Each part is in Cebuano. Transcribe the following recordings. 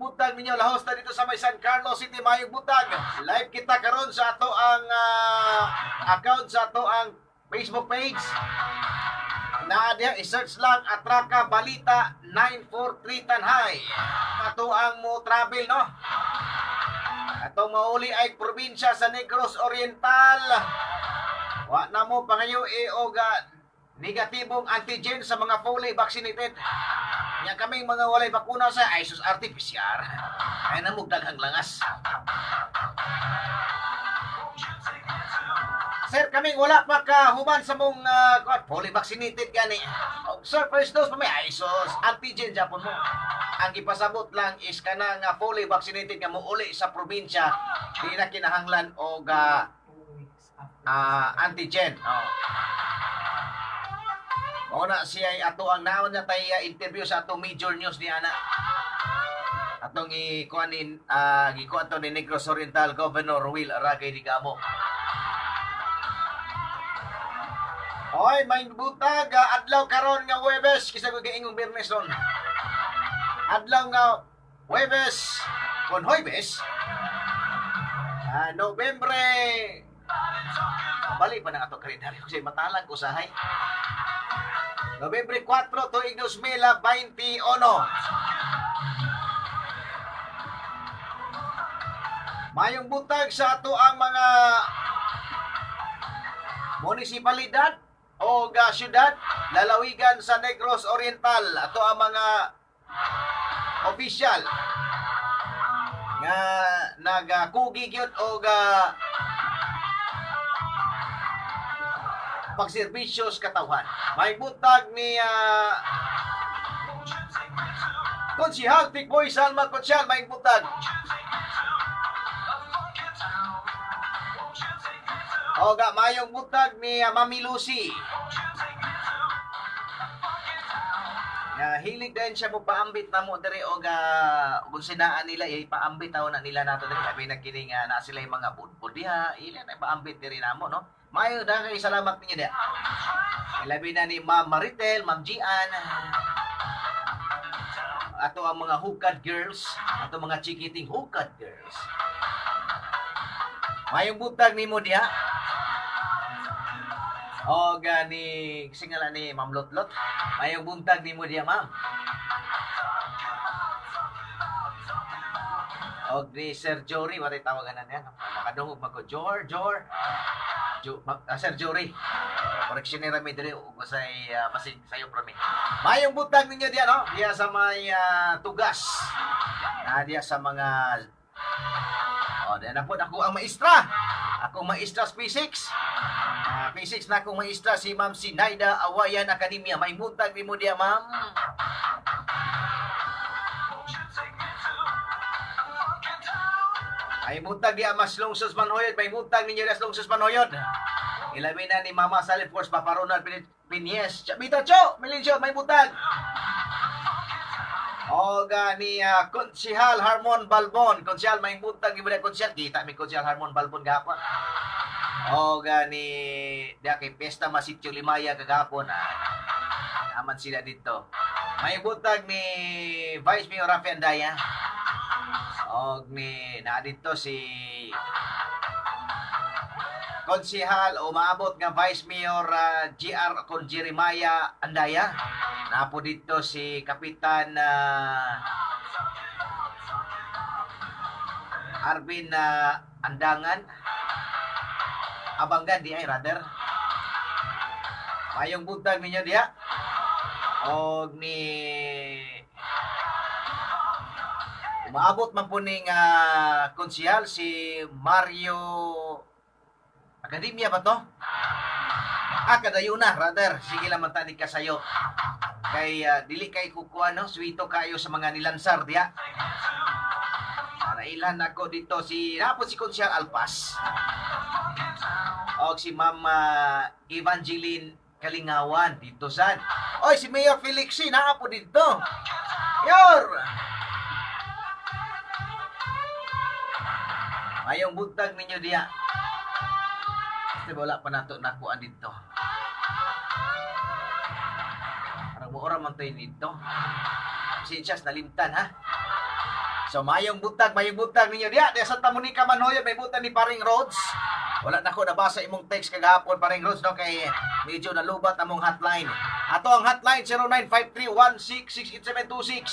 buntag ninyo, lahos na dito sa may San Carlos City, mayong buntag. Live kita karon sa ato ang account sa ato ang Facebook page. Naa diha, i-search lang Atraka Balita 943 Tanhay. Ato ang mo travel, no? Atong mauli ay probinsya sa Negros Oriental. Wa na mo pangayo e og negatibong antigen sa mga fully vaccinated. Nya kaming mga walay bakuna sa ay sus RT-PCR. Ay namog daghang langas. Sir, kaming wala pa ka human sa mong kuwan, fully vaccinated gani. Oh, sir, first dose pa may ay sus antigen japon mo. Ang gipasabot lang is kana nga fully vaccinated nga mouli sa probinsya, di na kinahanglan og 2 weeks after. Antigen. Oh. Mao na siya ay ato ang naon na tay interview sa atong major news ni ana. Atong ikuan ni gikuan to ni Negros Oriental Governor Will Aragay Digamo. Oy, may butag adlaw karon nga Huwebes, kisa ko giingong Biyernes ron. Adlaw nga Huwebes, kon Huwebes, Nobyembre. Balik pa ng ato kalendaryo kasi matalag usahay. Nobyembre 4, tuig 2021. Mayong buntag sa ato ang mga munisipalidad o syudad lalawigan sa Negros Oriental. Ato ang mga opisyal nga nagakugi gyud og pagserbisyo sa katawhan. May buntag ni Konsihal Tikboy Salma Konsyal, may buntag. Oga, mayong buntag ni Mami Lucy. Nga hilig din siya mo paambit na mo diri og kung sinaan nila eh, paambit taon na nila nato diri labi na kini nga naa sila yung mga budbud diha ila na paambit diri namo, no? Mayo dahil kay salamat ninyo diha. Labi na ni Ma'am Maritel, Ma'am Gian, ato ang mga hukad girls, ato mga chikiting hukad girls. Mayong buntag nimo diha. O gani singala ni Ma'am Lotlot. Mayong buntag nimo diha, Ma'am. Og ni Sir Jory, watay tawagan na niya. Makadungog man ko Jor, Jor. Jo, Sir Jory. Correction ni Rami diri ug say basig sayo prami. Mayong buntag ninyo diha, no? Diha sa may tugas. Na diha sa mga. Oh, diha na po ako ang maestra. Ako maestra sa physics. Physics na akong maestra si Ma'am Sinaida Awayan Academia. May buntag nimo diha, Ma'am. May buntag diha Mas Lungsod Manhoyod. May buntag ninyo diha sa Lungsod Manhoyod. Ilabi na ni Mama Sally, of course, Papa Ronald Pinies. Bita Cho, Melincio, may buntag. Oga ni Konsihal Harmon Balbon. Konsihal, may buntag ni diha, Konsihal. Kita mi Konsihal Harmon Balbon gahapon. Oga ni diha kay Pesta Masityo Limaya kagahapon. Aman sila dito. May buntag ni Vice Mayor Rafi Andaya. Og ni naa dito si Konsihal o maabot nga Vice Mayor GR kon Jeremiah Andaya. Napo dito si Kapitan Arvin Andangan. Abanggan di ay rather. Mayong buntag ninyo diha. Og ni umaabot man po ning konsihal si Mario Academia ba to? Kadayo na, rather. Sige lang man tani ka sayo. Kay dili kay kukuha, no? Swito kayo sa mga nilansar diha. Nailan ako dito si napod si Konsihal Alpas. Og si Ma'am Evangeline Kalingawan dito san. Oy, si Mayor Felix C, naa po dito. Yor! Mayong buntag ninyo diha. Kasi wala pa nato nakuan dito. Parang muora man tayo dito. Pasensya, nalimtan ha. So mayong buntag ninyo diha diha Santa Monica Manhoyo, may buntag ni Paring Rhodes. Wala na ko nabasa imong text kagahapon, Paring Rhodes, no, kay medyo nalubat among hotline. Ato ang hotline 0953-1668726.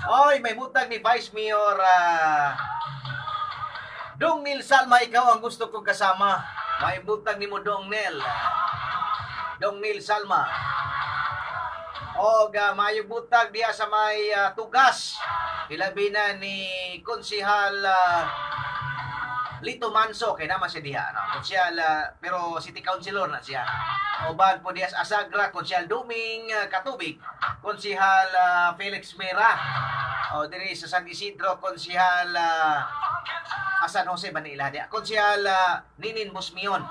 Oy, may butag ni Vice Mayor Dong Neil Salma, ikaw ang gusto kong kasama. May butag ni mo, Dong Neil. Dong Neil Salma. Og maayong butag diha sa may tugas. Hilabi na ni Konsihal Lito Manso, kay naman siya diha, no? Konsihal, pero city councilor na siya. Uban po diha sa Asagra, Konsihal Duming Katubig, Konsihal Felix Mera. O diri sa San Isidro, Konsihal San Jose Manila diha. Konsihal Ninin Busmion.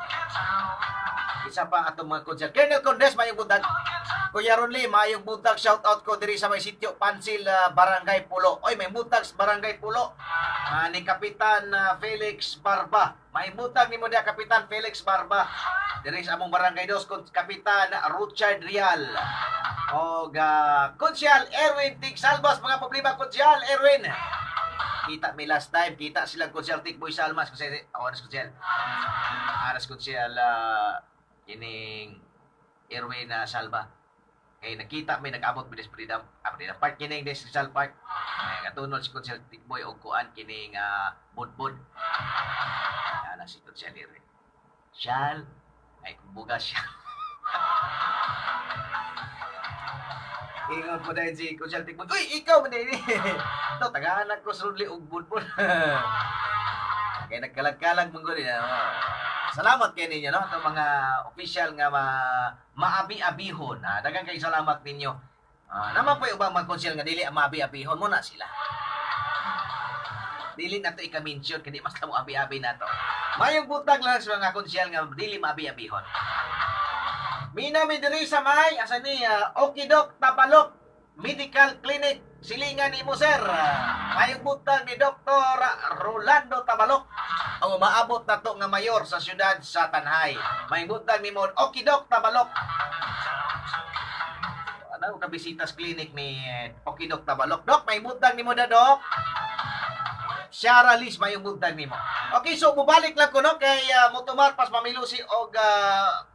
Isa pa atong mga konsihal. Colonel Condes, mayong buntag. Kuya Ronly, mayong buntag. Shout out ko diri sa may sitio Pansil, Barangay Pulo. Oy, may buntag sa Barangay Pulo. Ni Kapitan Felix Barba. May buntag nimo diha, Kapitan Felix Barba. Diri sa among Barangay Dos, Kapitan Richard Rial. Og Konsihal Erwin Tigsalvas, mga problema, Konsihal Erwin. Kita mi last time, kita silang Konsihal Tikboy Salmas kasi oh, aras Konsihal. Aras Konsihal kining Erwin na Salva. Kay nakita may nag-abot mi Freedom, Freedom Park kining des Rizal Park. Ay katunol si Konsihal Tikboy og kuan kining budbud. Ana si Konsihal Erwin. Siyal, ay kumbuga siya. Ingon po dahil si Konsihal Tikboy, "Uy, ikaw man din." To, tagaanak ko sa Rudli og budbud. Kay nagkalag-kalag man gud. Salamat kay ninyo, no? Itong mga official nga maabi-abihon. Daghang kay salamat ninyo. Naman po yung ubang mga konsyal nga dili ang maabi-abihon mo na sila. Dili na to ika-mention kini mas mo abi-abi na to. Mayong butag lang sa mga konsyal nga dili maabi-abihon. Mina mi diri sa may asa ni Okidok Tabalok Medical Clinic, silingan nimo, sir. Mayong butag ni Dr. Rolando Tabalok ang umaabot na to nga mayor sa siyudad sa Tanjay. Mayong butag nimo, Okidok Tabalok. Ano ka bisita sa clinic ni Okidok Tabalok? Dok, may butag nimo da, Dok. Shara Liz, mayong buntag nimo. Okay, so mubalik lang ko, no, kay motumar pas mamilusi og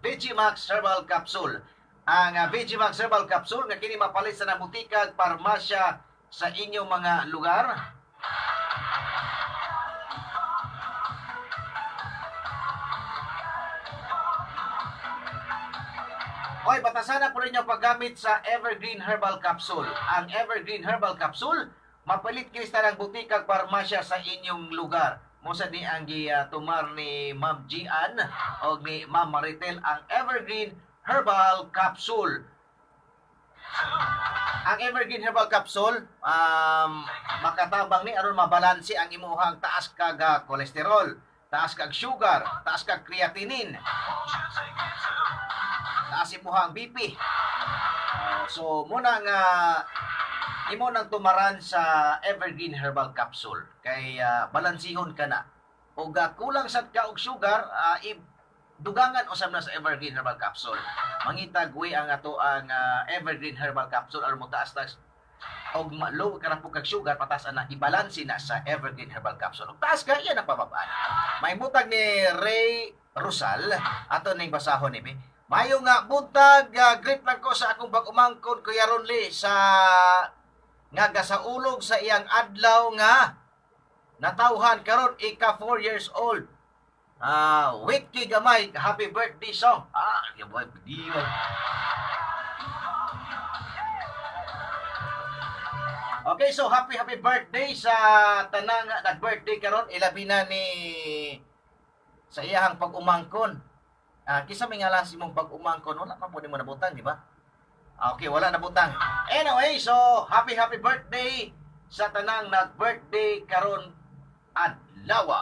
Vegimax Herbal Capsule. Ang Vegimax Herbal Capsule nga kini mapalit sa butika ug parmasya sa inyong mga lugar. Oy, batasan na po rin yung paggamit sa Evergreen Herbal Capsule. Ang Evergreen Herbal Capsule, mapalit kini sa ng butika ug parmasya sa inyong lugar. Mosa ni ang gitumar ni Ma'am Gian o ni Ma'am Maritel ang Evergreen Herbal Capsule. Ang Evergreen Herbal Capsule, makatabang ni aron mabalanse ang imuhang taas kag kolesterol, taas kag sugar, taas kag creatinine, taas imuhang BP. So muna nga imo nang tumaran sa Evergreen Herbal Capsule kay balansihon ka na. Og kulang sad ka og sugar, dugangan usab na sa Evergreen Herbal Capsule. Mangita gwi ang ato ang Evergreen Herbal Capsule aron mo taas taas og low ka ra po kag sugar, pataas na, ibalanse na sa Evergreen Herbal Capsule. Og taas ka, iyan ang pababaan. May butag ni Ray Rosal, ato ning basahon ni. Mayo nga buntag, greet lang ko sa akong pag-umangkon, Kuya Ronly, sa nga gasaulog sa iyang adlaw nga natawhan karon, ika 4 years old. Wait kay gamay, happy birthday song. Yung boy, di ba? Okay, so happy happy birthday sa tanang nag-birthday karon, ilabi na ni sa iyahang pag-umangkon. Kinsa may ngalan imong pag-umangkon, wala man po nimo nabutang, di ba? Okay, wala nabutang. Anyway, so happy happy birthday sa tanang nag-birthday karon adlaw.